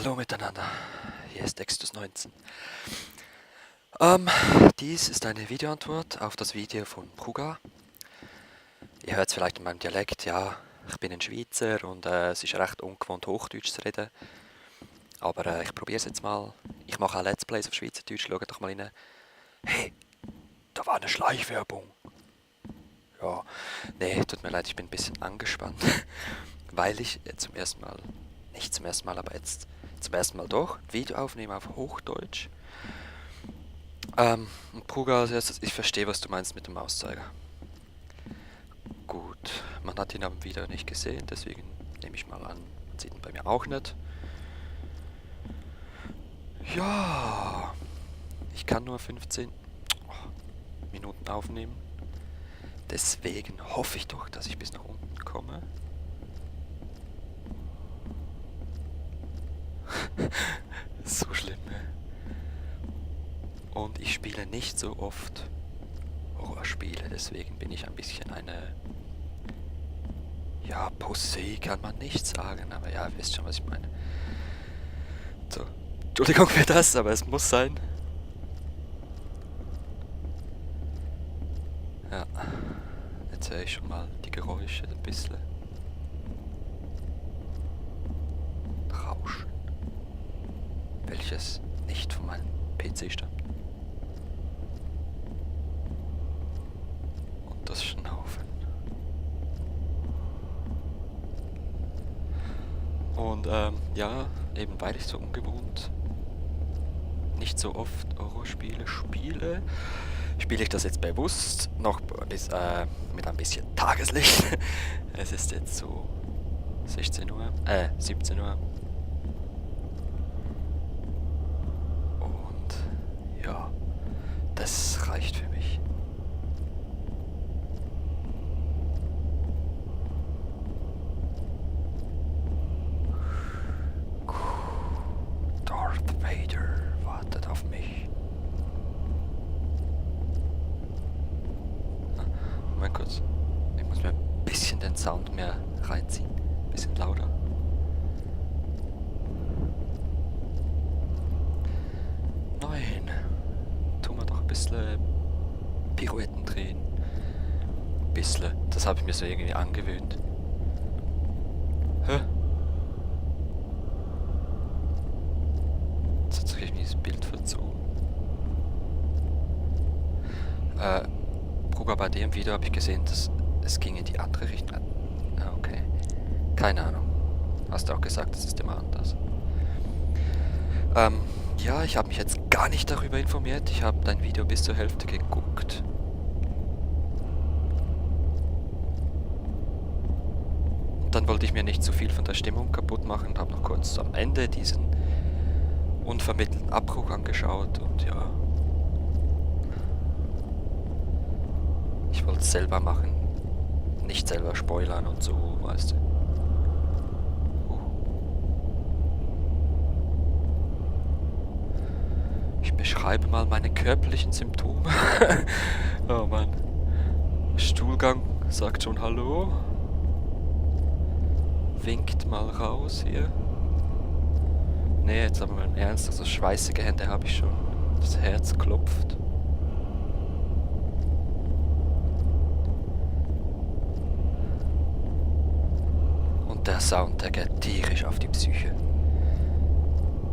Hallo miteinander, hier ist Extus 19. Dies ist eine Videoantwort auf das Video von Pruga. Ihr hört es vielleicht in meinem Dialekt, ja, ich bin ein Schweizer und es ist recht ungewohnt Hochdeutsch zu reden. Aber ich probiere es jetzt mal. Ich mache auch Let's Plays auf Schweizerdeutsch, schaut doch mal rein. Hey, da war eine Schleichwerbung. Ja, nee, tut mir leid, ich bin ein bisschen angespannt, weil ich zum ersten Mal, nicht zum ersten Mal, aber jetzt zum ersten Mal doch, ein Video aufnehme auf Hochdeutsch. Und Pruga als erstes, ich verstehe, was du meinst mit dem Mauszeiger. Gut, man hat ihn am Video nicht gesehen, deswegen nehme ich mal an, man sieht ihn bei mir auch nicht. Ja, ich kann nur 15 Minuten aufnehmen. Deswegen hoffe ich doch, dass ich bis nach unten komme. So schlimm, ne? Und ich spiele nicht so oft Horrorspiele, deswegen bin ich ein bisschen eine... Ja, Pussy kann man nicht sagen, aber ja, ihr wisst schon, was ich meine. So, Entschuldigung für das, aber es muss sein. Ja, jetzt höre ich schon mal die Geräusche ein bisschen. Rauschen. Welches nicht von meinem PC stammt. Und das Schnaufen. Und ja, eben weil ich so ungewohnt nicht so oft Horrorspiele spiele, spiele ich das jetzt bewusst noch mit ein bisschen Tageslicht. Es ist jetzt so 16 Uhr, 17 Uhr. Und ja, das reicht für mich. Darth Vader wartet auf mich. Moment kurz. Ich muss mir ein bisschen den Sound mehr reinziehen. Ein bisschen lauter. Nein. Tun wir doch ein bisschen Pirouetten drehen. Ein bisschen. Das habe ich mir so irgendwie angewöhnt. Hä? Jetzt hat sich irgendwie das Bild verzogen. Pruga, bei dem Video habe ich gesehen, dass es ging in die andere Richtung. Ah, okay. Keine Ahnung. Hast du auch gesagt, das ist immer anders. Ja, ich habe mich jetzt gar nicht darüber informiert. Ich habe dein Video bis zur Hälfte geguckt. Und dann wollte ich mir nicht zu viel von der Stimmung kaputt machen und habe noch kurz am Ende diesen unvermittelten Abbruch angeschaut und ja. Ich wollte es selber machen. Nicht selber spoilern und so, weißt du. Ich beschreibe mal meine körperlichen Symptome. Oh Mann. Stuhlgang sagt schon Hallo. Winkt mal raus hier. Nee, jetzt aber mal im Ernst. Also schweißige Hände habe ich schon. Das Herz klopft. Und der Sound, der geht tierisch auf die Psyche.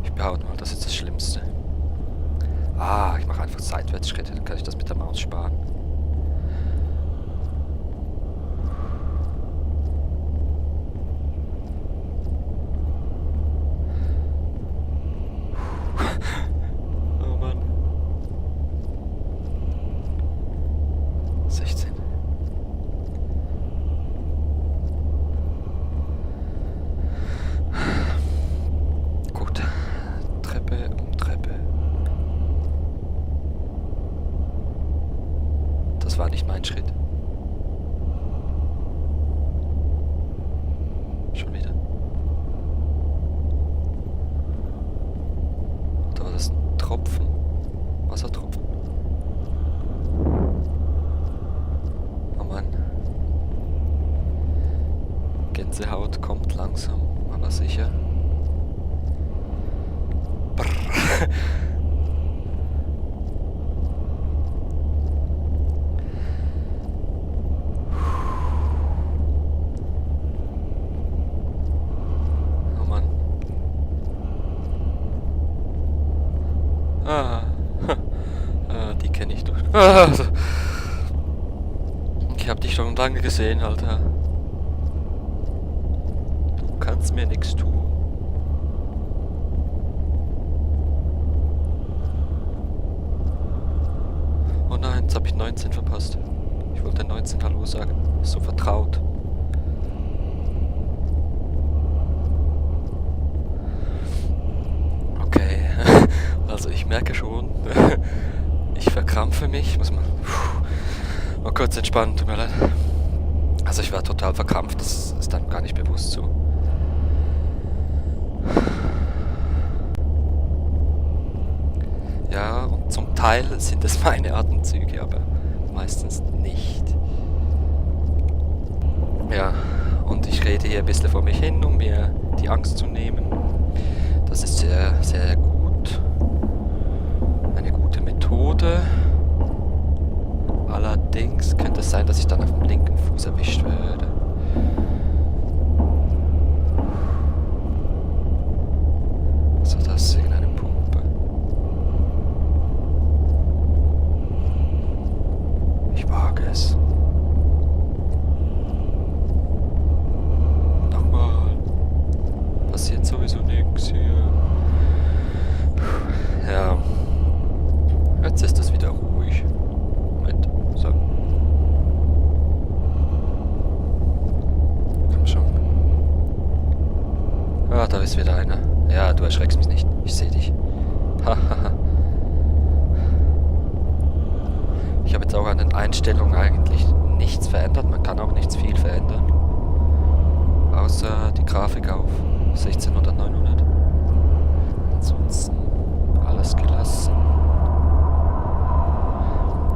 Ich behaupte mal, das ist das Schlimmste. Ah, ich mache einfach Seitwärtsschritte, dann kann ich das mit der Maus sparen. Oh Mann. 16. Gut. Treppe um Treppe. Das war nicht mein Schritt. Schon wieder. Da war das ein Tropfen. Wassertropfen. Oh Mann. Gänsehaut kommt langsam, aber sicher. Ah, ich hab dich schon lange gesehen, Alter. Du kannst mir nichts tun. Oh nein, jetzt hab ich 19 verpasst. Ich wollte 19 Hallo sagen. Ist so vertraut. Okay, also ich merke schon, ich verkrampfe mich. Muss mal kurz entspannen, tut mir leid. Also ich war total verkrampft, das ist dann gar nicht bewusst so. Ja, und zum Teil sind es meine Atemzüge, aber meistens nicht. Ja, und ich rede hier ein bisschen vor mich hin, um mir die Angst zu nehmen. Das ist sehr, sehr gut. Eine gute Methode. Allerdings könnte es sein, dass ich dann auf dem linken Fuß erwischt werde. So, das ist irgendeine Pumpe. Ich wage es. Nochmal. Passiert sowieso nichts hier. Ja. Jetzt ist es wieder ruhig. Moment. So. Komm schon. Ah, da ist wieder einer. Ja, du erschreckst mich nicht. Ich sehe dich. Hahaha. Ich habe jetzt auch an den Einstellungen eigentlich nichts verändert. Man kann auch nichts viel verändern. Außer die Grafik auf 1600, 900. Ansonsten alles gelassen.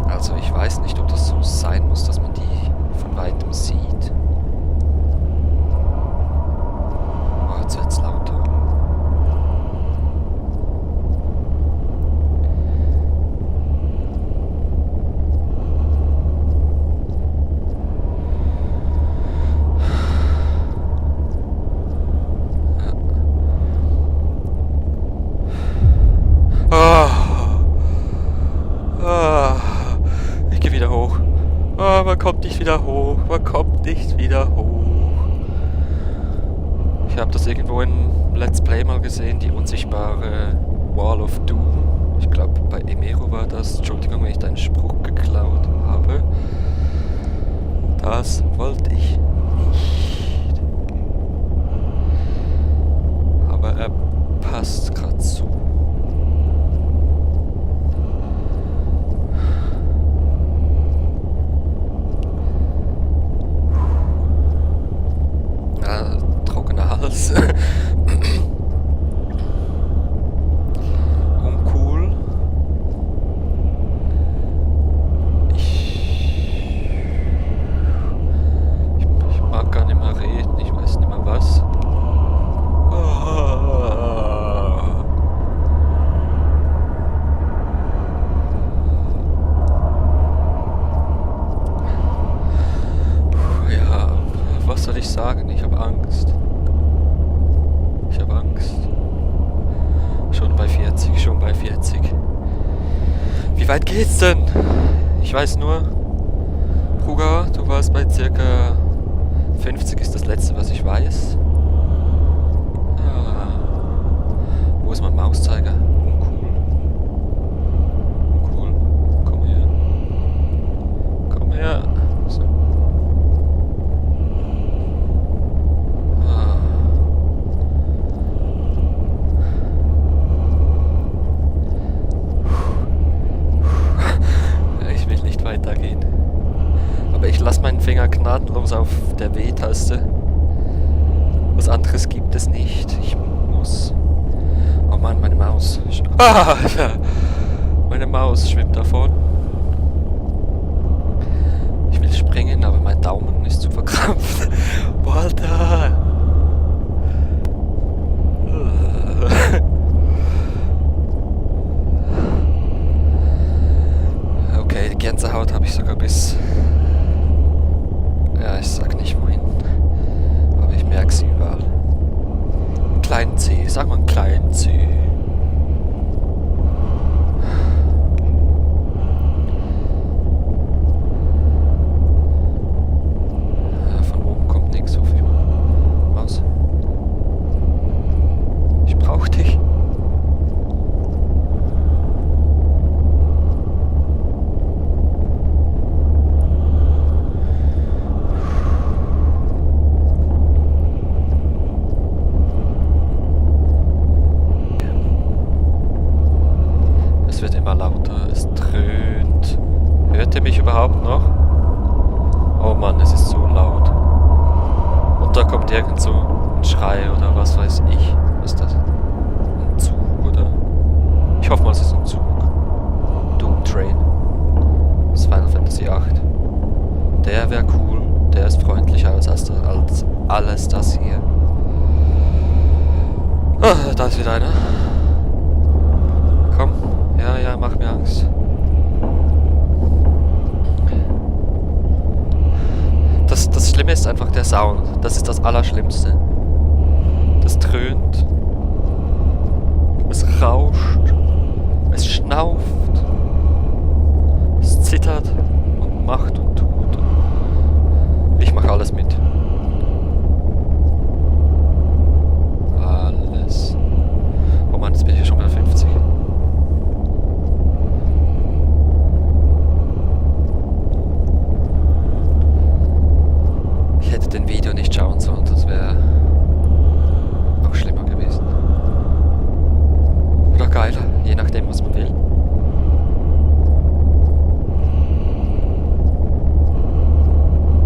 Also ich weiß nicht, ob das so sein muss, dass man die von weitem sieht. Oh, jetzt wird's lauter. Ich gehe wieder hoch. Oh, man kommt nicht wieder hoch. Man kommt nicht wieder hoch. Ich habe das irgendwo in Let's Play mal gesehen, die unsichtbare Wall of Doom. Ich glaube, bei Emero war das. Entschuldigung, wenn ich deinen Spruch geklaut habe. Das wollte ich nicht. Aber er passt gerade so. Trockener Hals. Uncool. Ich mag gar nicht mehr reden, ich weiß nicht mehr was. Ja, was soll ich sagen? Ich habe Angst. Ich habe Angst. Schon bei 40, schon bei 40. Wie weit geht's denn? Ich weiß nur, Bruga, du warst bei circa 50 ist das letzte, was ich weiß. Ah. Wo ist mein Mauszeiger? Uncool. Uncool. Komm her. Komm her. So. Ich will nicht weitergehen. Aber ich lasse meinen Finger gnadenlos auf der W-Taste. Was anderes gibt es nicht. Ich muss... Oh Mann, meine Maus. Ah, ja. Meine Maus schwimmt davon. Ich will springen, aber mein Daumen ist zu verkrampft. Walter! Okay, Gänsehaut habe ich sogar bis... Ja, ich sag nicht wohin. Aber ich merke sie überall. Kleinen C, sag mal einen kleinen C. Oh Mann, es ist so laut. Und da kommt irgend so ein Schrei oder was weiß ich. Was ist das? Ein Zug oder... Ich hoffe mal, es ist ein Zug. Doom Train. Das ist Final Fantasy VIII. Der wäre cool. Der ist freundlicher als alles das hier. Ah, da ist wieder einer. Komm. Ja, mach mir Angst. Das Schlimme ist einfach der Sound. Das ist das Allerschlimmste. Das dröhnt. Es rauscht. Es schnauft. Es zittert und macht und tut. Ich mache alles mit. Alles. Oh Mann, jetzt bin ich ja schon bei 50. Ich hätte den Video nicht schauen sollen, das wäre noch schlimmer gewesen. Oder geiler, je nachdem, was man will.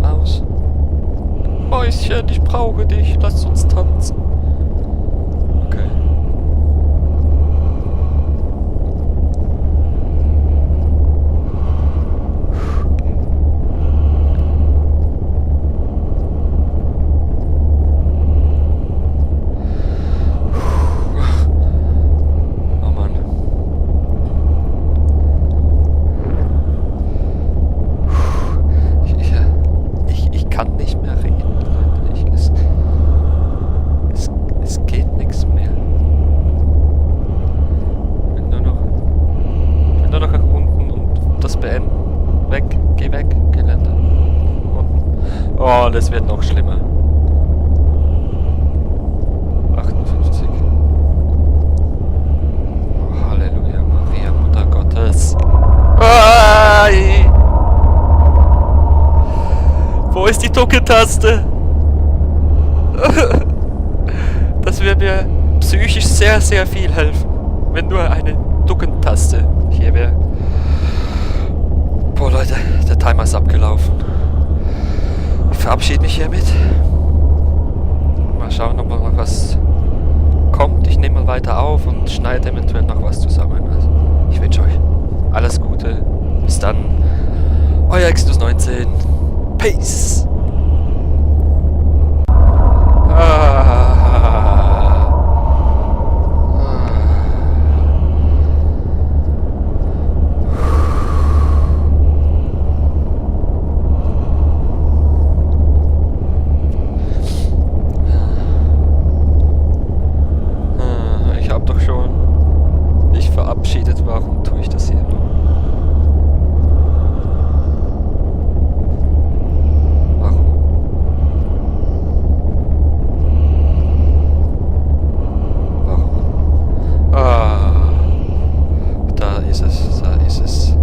Aus. Mäuschen, ich brauche dich, lass uns tanzen. Okay. Oh, das wird noch schlimmer. 58. Oh, Halleluja, Maria, Mutter Gottes. Ai! Wo ist die Duckentaste? Das würde mir psychisch sehr, sehr viel helfen, wenn nur eine Duckentaste hier wäre. Boah, Leute, der Timer ist abgelaufen. Ich verabschiede mich hiermit. Mal schauen, ob noch was kommt. Ich nehme mal weiter auf und schneide eventuell noch was zusammen. Also, ich wünsche euch alles Gute. Bis dann. Euer Exodus 19. Peace. Warum tue ich das hier nur? Warum? Warum? Ah, da ist es, da ist es.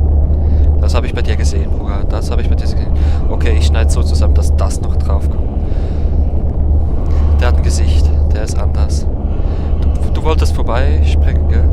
Das habe ich bei dir gesehen, Bruder. Das habe ich bei dir gesehen. Okay, ich schneide so zusammen, dass das noch drauf kommt. Der hat ein Gesicht, der ist anders. Du wolltest vorbeispringen, gell?